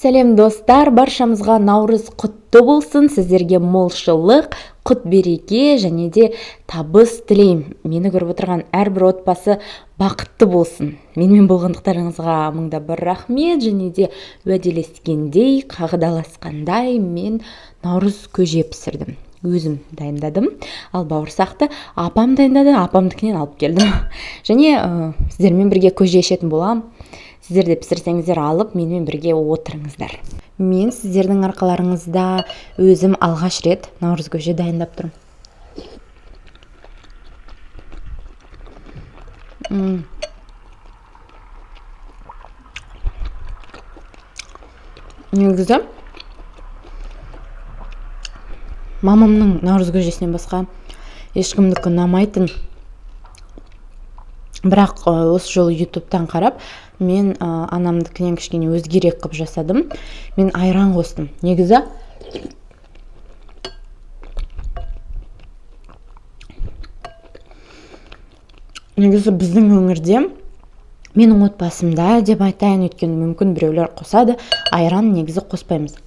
Сәлем, достар! Баршамызға Наурыз құтты болсын! Сіздерге молшылық, құт береке және де табыс тілеймін. Мені көріп отырған әрбір отбасы бақытты болсын. Менімен болғандықтарыңызға мыңда бір рахмет. Және де уәделескендей, қағидаласқандай, мен наурыз көже пісірдім, өзім дайындадым. Ал бауырсақты апам дайындады, апамдікінен алып келдім. Және сіздермен бірге көже ішетін боламын. Сіздер де пісірсеңіздер, алып, менімен бірге отырыңыздар. Мен сіздердің арқаларыңызда өзім алғаш рет наурыз көже дайындап тұрмын. Негізі мамамның наурыз көжесінен басқа ешкімдікі ұнамайтын. Бірақ осы жолы Ютубтан қарап, мен анамдікінен кішкене өзгерек қылып жасадым. Мен айран қостым. Негізі біздің өңірде, менің отбасымда деп айтайын, өйткені мүмкін біреулер қосады, айран негізі қоспаймыз.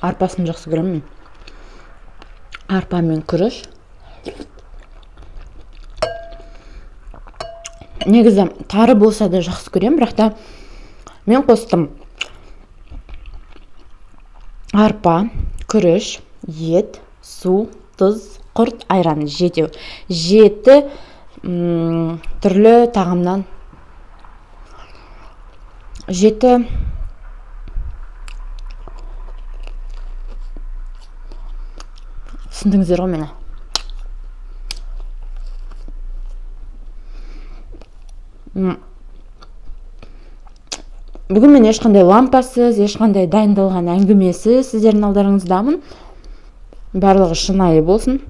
Арпасын жақсы көремін мен, арпа мен күріш. Негізі тары болса да жақсы көремін, бірақ та мен қостым: арпа, күріш, ет, су, тұз, құрт, айран. Жетеу, жеті түрлі тағамнан, жеті. Түсіндіңіздер ғой мені. Бүгін мен ешқандай лампасыз, ешқандай дайындалған әңгімесіз сіздердің алдарыңыздамын. Барлығы шынайы болсын.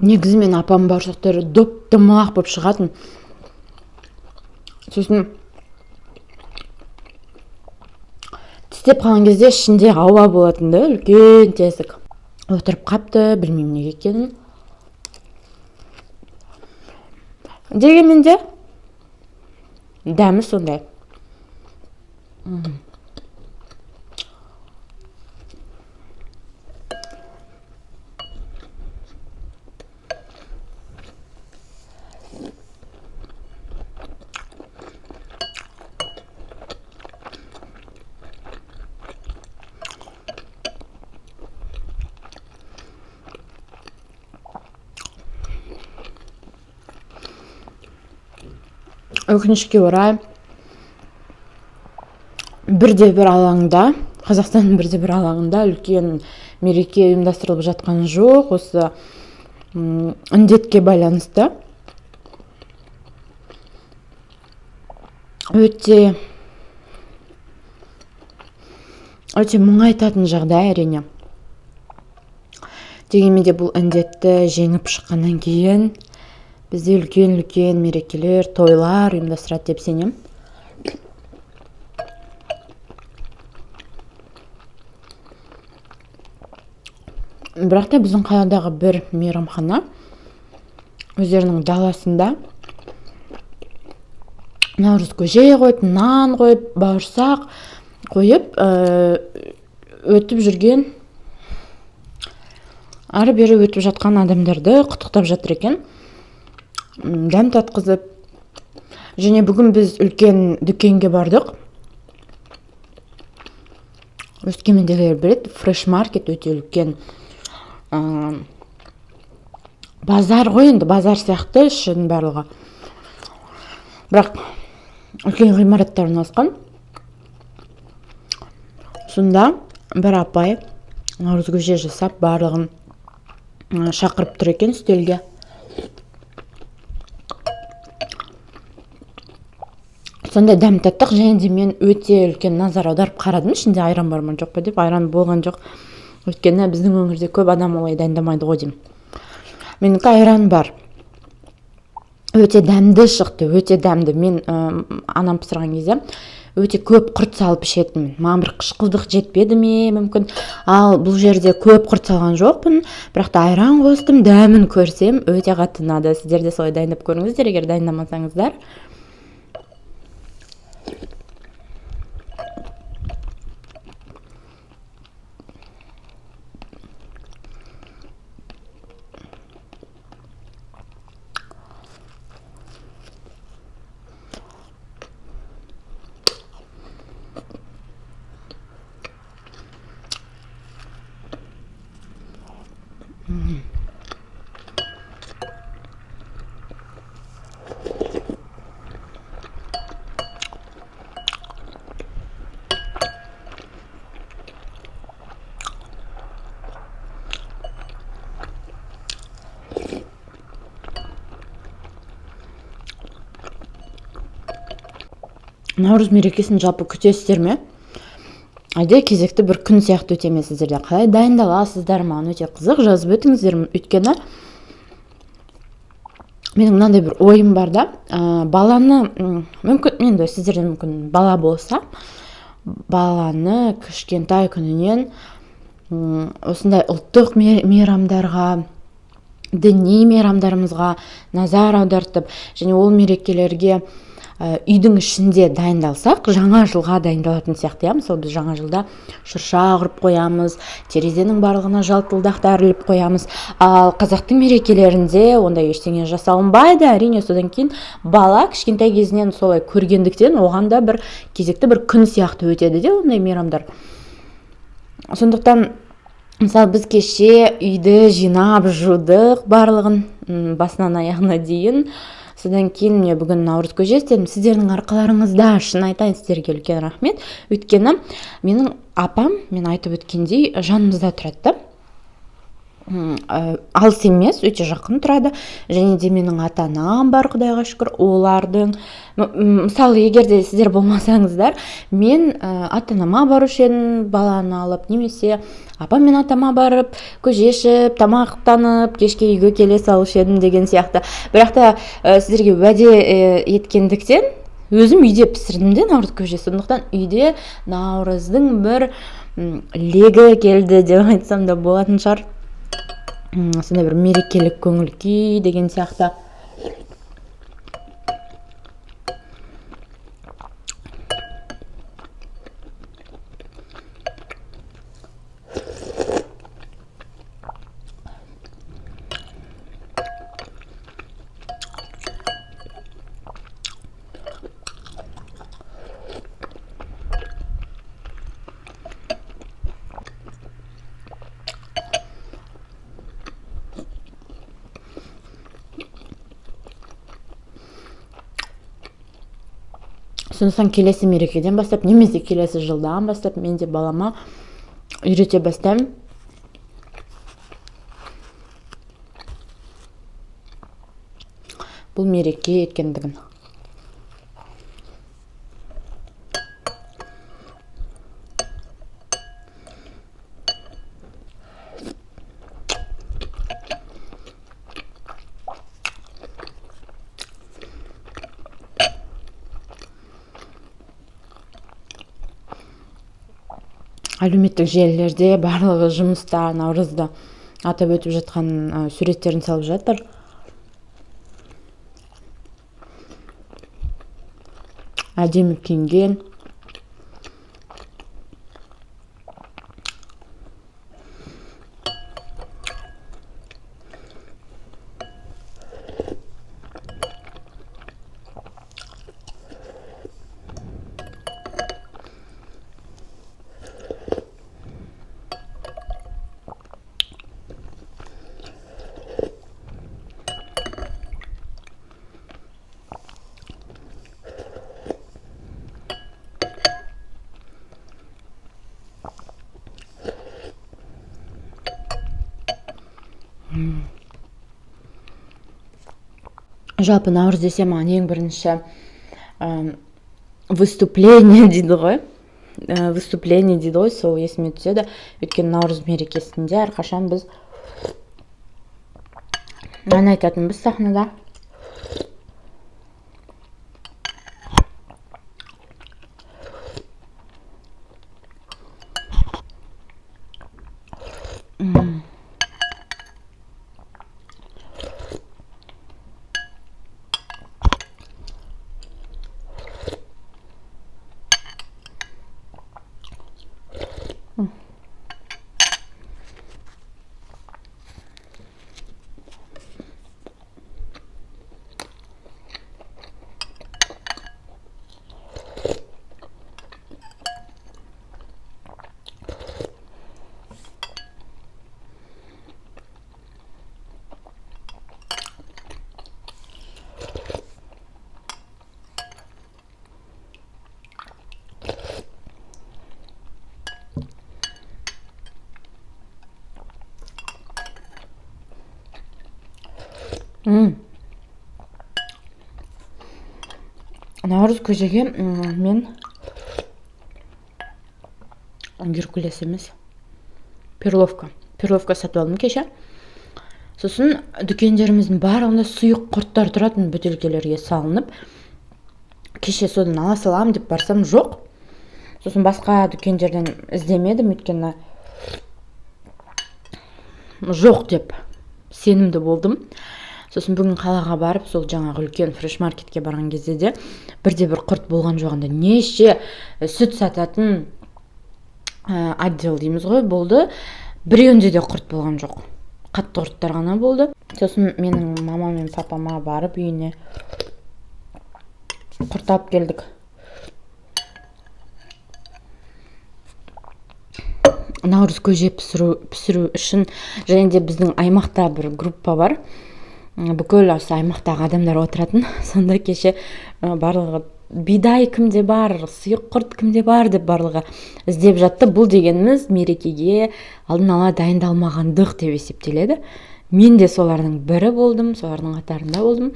Негізі мен апамның бауырсақтары доп домалақ болып шығатын. Сосын тістеп қалған кезде ішінде ауа болатын да, үлкен тесік отырып қапты, білмеймін неге екенін. Дегенмен де дәмі сондай. Өкінішке орай, бірде бір алаңда, Қазақстанның бірде бір алаңында үлкен мереке ұйымдастырылып жатқан жоқ осы індетке байланысты. Өте өте мұңайтатын жағдай, әрине. Дегенмен де бұл індетті жеңіп шыққаннан кейін бізде үлкен үлкен мерекелер, тойлар ұйымдастырады деп сенемін. Бірақ та біздің қаладағы бір мейрамхана өздерінің даласында наурыз көже қойып, нан қойып, бауырсақ қойып, өтіп жүрген, ары бері өтіп жатқан адамдарды құттықтап жатыр екен, дәм татқызып. Және бүгін біз үлкен дүкенге бардық. Өскемендегілер біледі, Фреш Маркет, өте үлкен базар ғой енді, базар сияқты ішінің барлығы, бірақ үлкен ғимараттар орналасқан. Сонда бір апай наурыз көже жасап, барлығын шақырып тұр екен үстелге. Сондай дәм таттық. Және де мен өте үлкен назар аударып қарадым, ішінде айран бар ма жоқ па деп. Айран болған жоқ, өйткені біздің өңірде көп адам олай дайындамайды ғой деймін. Менікі айран бар. Өте дәмді шықты, өте дәмді. Мен анам пісірген кезде өте көп құрт салып ішетінмін. Маған бір қышқылдық жетпеді ме мүмкін. Ал бұл жерде көп құрт салған жоқпын, бірақ та айран қостым. Дәмін көрсем, өте қатты ұнады. Сіздер де солай дайындап көріңіздер, егер дайындамасаңыздар. Наурыз мерекесін жалпы күтесіздер ме, әлде кезекті бір күн сияқты өте ме сіздерде? Қалай дайындаласыздар? Маған өте қызық, жазып өтіңіздер. Өйткені менің мынандай бір ойым бар да, баланы мүмкін, енді сіздерде мүмкін бала болса, баланы кішкентай күнінен осындай ұлттық мейрамдарға, діни мейрамдарымызға назар аудартып және ол мерекелерге үйдің ішінде дайындалсақ, жаңа жылға дайындалатын сияқты, иә. Мысалы, біз жаңа жылда шырша құрып қоямыз, терезенің барлығына жалтылдақтар іліп қоямыз. Ал қазақтың мерекелерінде ондай ештеңе жасалынбайды, әрине. Содан кейін бала кішкентай кезінен солай көргендіктен, оған да бір кезекті бір күн сияқты өтеді де ондай мейрамдар. Сондықтан, мысалы, біз кеше үйді жинап жудық барлығын басынан аяғына дейін. Содан кейін міне бүгін наурыз көже істедім сіздердің арқаларыңызда. Шын айтайын, сіздерге үлкен рахмет. Өйткені менің апам, мен айтып өткендей, жанымызда тұрады да, алыс емес, өте жақын тұрады. Және де менің ата анам бар, құдайға шүкір. Олардың, мысалы, егер де сіздер болмасаңыздар, мен ата анама барушы едім баланы алып, немесе апам мен атама барып, көже ішіп, тамақтанып, кешке үйге келе салушы едім деген сияқты. Бірақ та сіздерге уәде еткендіктен өзім үйде пісірдім де наурыз көже. Сондықтан үйде наурыздың бір легі келді деп айтсам да болатын шығар. Сондай бір мерекелік көңіл күй деген сияқты. Сондықтан келесі мерекеден бастап немесе келесі жылдан бастап мен де балама үйрете бастаймын бұл мереке екендігін. Әлеуметтік желілерде барлығы жұмыста наурызды атап өтіп жатқан суреттерін салып жатыр. Әдемі киінген. Жалпы, наурыз десе, маған ең бірінші Выступление дейді ғой, выступление дейді ғой, сол есіме түседі. Өйткені наурыз мерекесінде әрқашан біз ән айтатынбыз сахнада. Наурыз көжеге мен геркулес емес, перловка сатып алдым кеше. Сосын дүкендеріміздің барлығында сұйық құрттар тұратын бөтелкелерге салынып, кеше содан ала саламын деп барсам, жоқ. Сосын басқа дүкендерден іздемедім, өйткені жоқ деп сенімді болдым. Сосын бүгін қалаға барып, сол жаңағы үлкен фреш маркетке барған кезде де бірде бір құрт болған жоқ. Анда неше сүт сататын отдел дейміз ғой болды, біреуінде де құрт болған жоқ, қатты құрттар ғана болды. Сосын менің мамам мен папама барып үйіне құрт алып келдік. Наурыз көже пісіру үшін және де біздің аймақта бір группа бар, бүкіл осы аймақтағы адамдар отыратын. Сонда кеше барлығы бидай кімде бар, сұйық құрт кімде бар деп барлығы іздеп жатты. Бұл дегеніміз мерекеге алдын ала дайындалмағандық деп есептеледі. Мен де солардың бірі болдым, солардың қатарында болдым.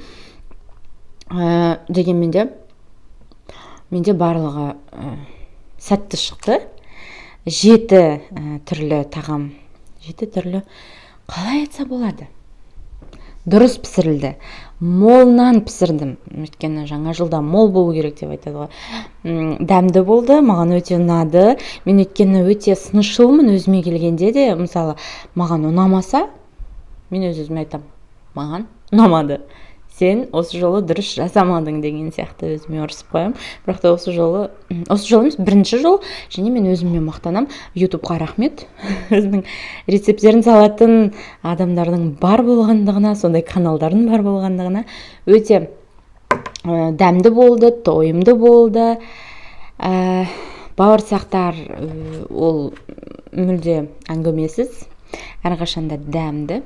Дегенмен де менде барлығы сәтті шықты. 7 түрлі тағам, 7 түрлі, қалай айтса болады, дұрыс пісірілді. Молынан пісірдім, өйткені жаңа жылда мол болу керек деп айтады ғой. Дәмді болды, маған өте ұнады. Мен өйткені өте сыншылмын өзіме келгенде де, мысалы, маған ұнамаса, мен өз өзіме айтамын, маған ұнамады, сен осы жолы дұрыс жасамадың деген сияқты өзіме ұрысып қоямын. Бірақ та осы жолы емес, бірінші жол, және мен өзіме мақтанамын. Ютубқа рахмет, өзінің рецепттерін салатын адамдардың бар болғандығына, сондай каналдардың бар болғандығына. Өте дәмді болды, тойымды болды. Бауырсақтар ол мүлде әңгімесіз, әрқашанда дәмді.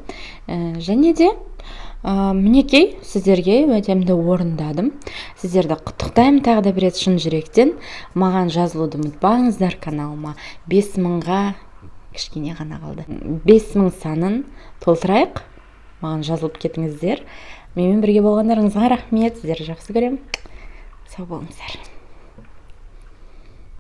Және де мінекей, сіздерге уәдемді орындадым. Сіздерді құттықтаймын тағы да бір рет шын жүректен. Маған жазылуды ұмытпаңыздар каналыма. 5000-ға кішкене ғана қалды. 5000 санын толтырайық. Маған жазылып кетіңіздер. Менімен бірге болғандарыңызға рахмет. Сіздерді жақсы көремін. Сау болыңыздар.